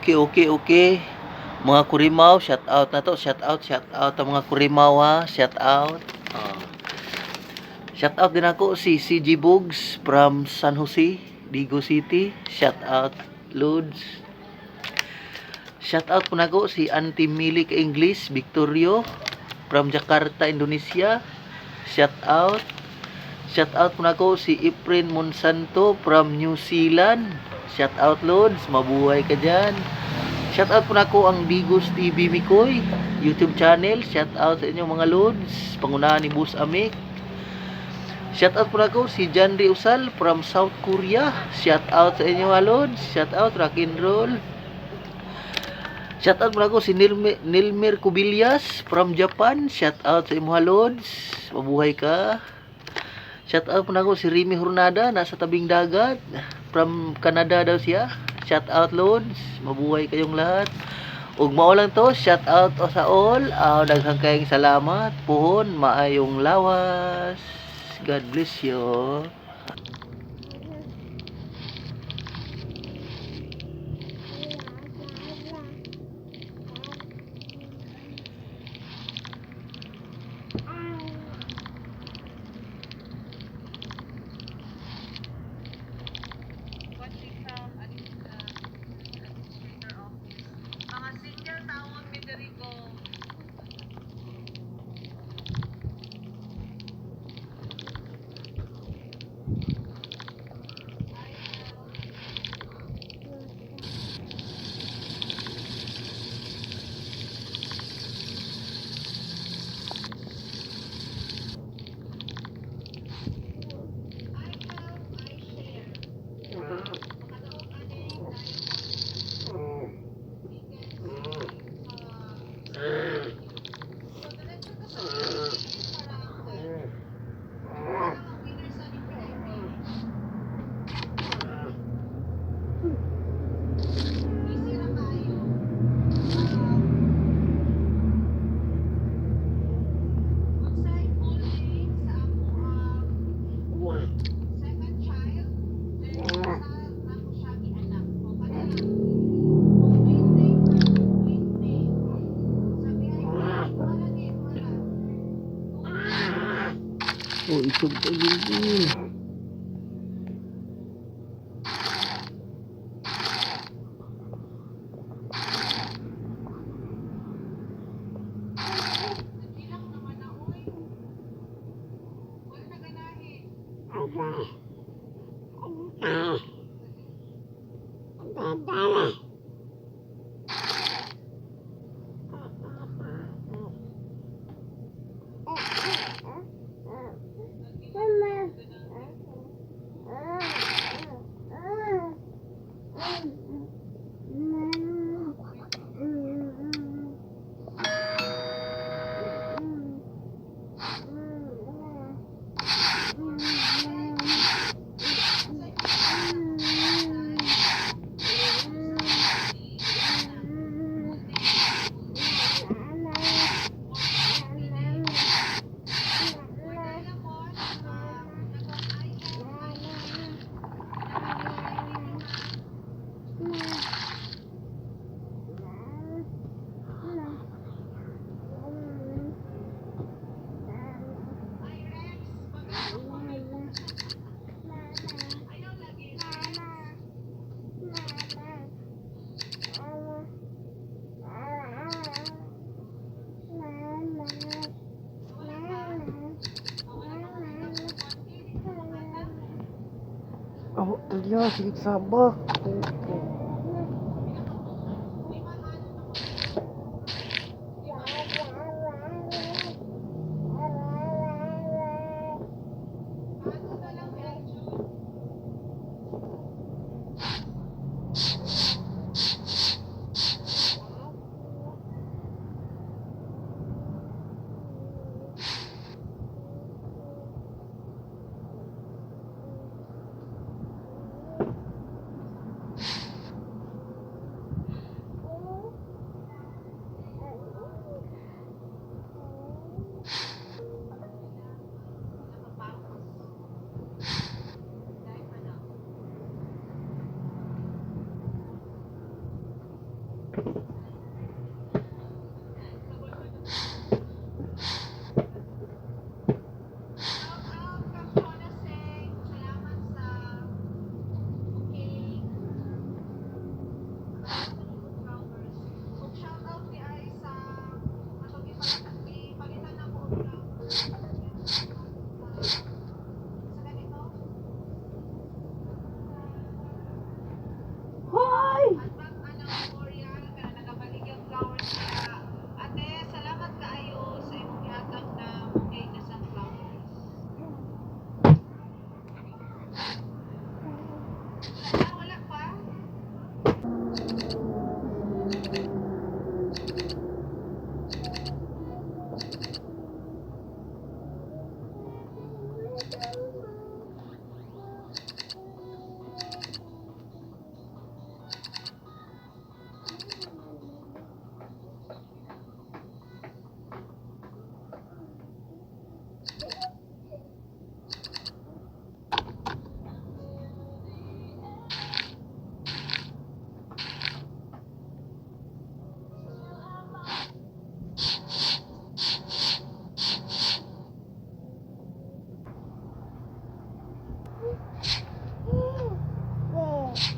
Okay. Mga Kurimaw, shout out na to. Shout out, shout out ang mga Kurimaw ha. Shout out. Ah. Shout out din ako si CG Bugs from San Jose, Digo City. Shout out, Lods. Shout out po nako si Auntie Milik English Victorio from Jakarta, Indonesia. Shout out. Shout out po nako si Efren Monsanto from New Zealand. Shout out, Lods, mabuhay ka dyan. Shout out po nako ang Digos TV Mikoy YouTube channel. Shout out sa inyo, mga Lods. Pangunahan ni Boss Amik. Shout out po nako si John Usal from South Korea. Shout out sa inyo, mga Lods. Shout out, rock and roll. Shout out po nako si Nilmer Cubillas from Japan. Shout out sa imo, Lods. Mabuhay ka. Shout out po nako si Remy Hornada, nasa tabing dagat. From Canada daw siya. Shout out, Lods. Mabuhay kayong lahat. Ug mao lang to, shout out sa all. Daghang kayong salamat. Puhon, maayong lawas. God bless you. Watching from administrator office. Mga single tawag ni Derigo. I have, I share. Makadaog ani diamond. Tickets, so diretso ka sa VIP para ang winner sa VIP. Easy ra kayo. Unsay full name sa ako second child, then sa ako siya gianak. O kana lang. O main name ha, main name. Sa VIP, wala ni wala. Oh, isog pa yun. Nagilak naman na oy. Wala na ganahi. Nagilak ganahi. Unsay pangalan sa akong tatay? Unsa ni anak? Full name, full name. Or VIP name. For diamond, nagong I have, I share. Naa ni VIP ha. Ay, Rex, pag ayaw lagi, Rex. Wala pa? Oh, wala pa makita sa 1K, di ko makahatag. Oh, talya, sige sabak. Pila ka buok? Lima ha, lima. Paano na lang, Eljo? Naka-pause. Dahil pa na.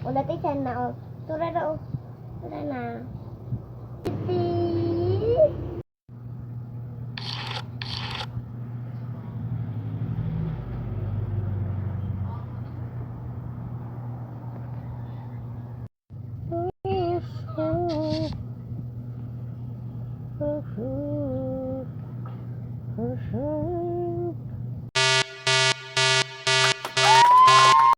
Wala tayo siya na, oh. Tura na, oh. Tura na. Titi.